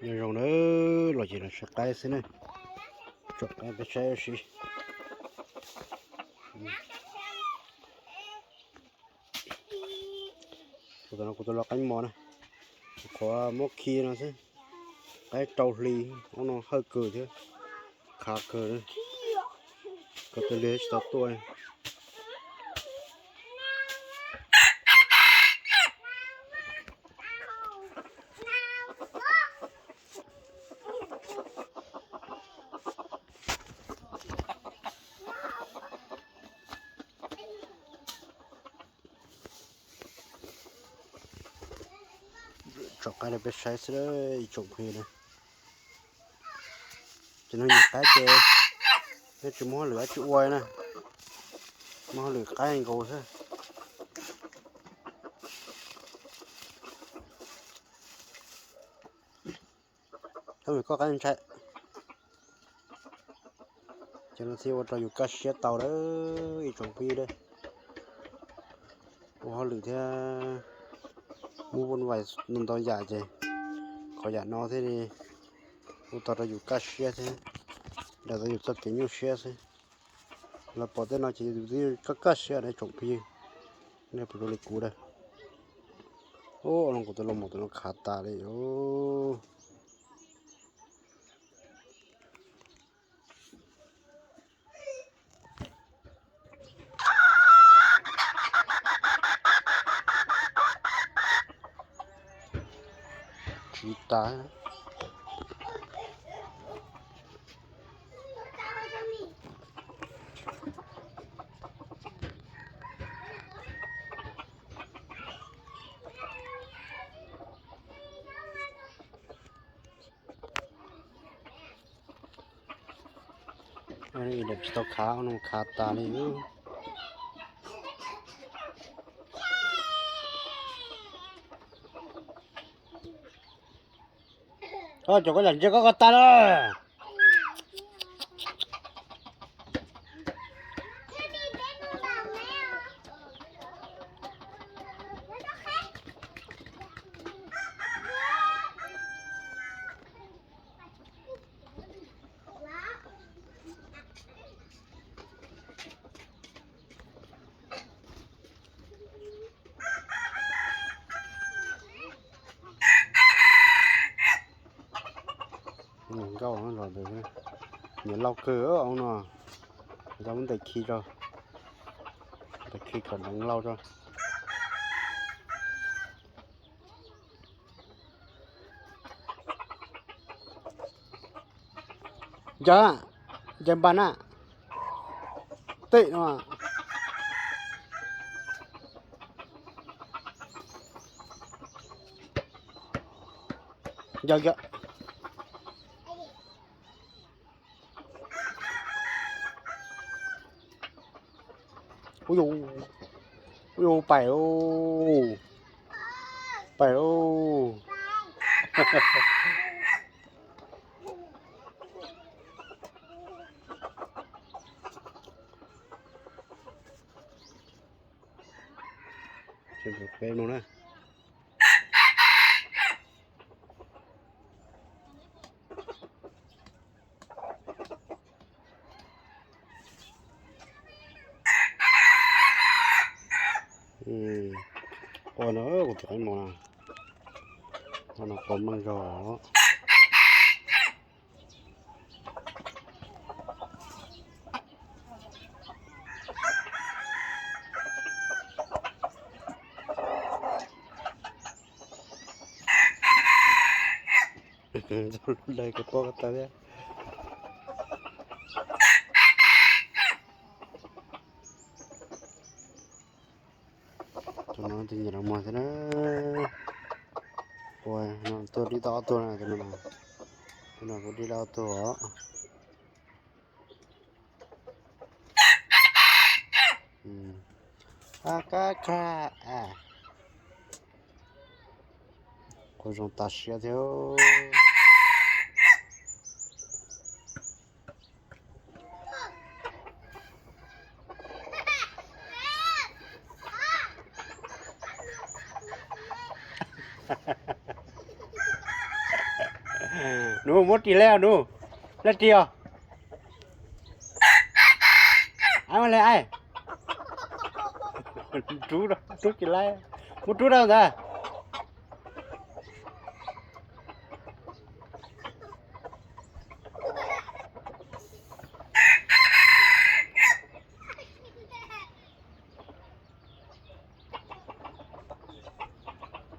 Nyob zoo na, los ces los saib qaib xwb na. Tsom qaib peb saib ua si. Kuv tam no kuv tus los qaib mos na, qhuav muab khi no xwb. Qaib rau hli, ob no hawj kawg thiab, khav kawg. Koj tus li tsis tau tuaj. Tsom qaib rau peb saib xwb ib tsoom phooj ywg na. Cov no nyuam qaib ces peb tsis muaj hauj lwm dab tsi ua na, muaj hauj lwm qaib nkaus xwb. Koj qaib ntshai. Cov no thiaj ua rau yus kaj siab tau lawm ib tsoom phooj ywg. Ua hauj lwm thiab muaj vuj vais ntau yam ces qhov yam no thiaj li ua tau rau yus kaj siab thiab, daws tau yus txoj kev nyuaj siab xwb. Los pom tej no ces yus twb kaj kaj siab na tsoom phooj ywg. Nej puas zoo li kuv na? Ub, no kuv tus los mus tus no khav tas li os. Tsis tas. Tsis tau khav no, khav tas li. Koj cov koj yam ntsia koj koj tas lawm. Nkauj los, nyiam lauj kawg no, tau muab ntes khi rau, ntes khi kom deev lauj rau. Yog, yog npas na, tej no. Yog, yog. Ub, ub, pais lauj, pais lauj. Peb mus na. Ua no kuv tus qaib mos no, ua no quav meej zog. Ntxuav lub dais kawg pob ko taw thiab. Tus no tus nyiam los muag thiab na. Ua no tuaj dib tau ob tug na, tus no, tus no kuv dib tau ob tug os. Ab, kab kha, kuj zoo tas siab thiab. Nub, muab ris laib os nub. Laib ris os. Aib, muab laib aib. Rub, rub tsis laib. Muab rub rau ntawd.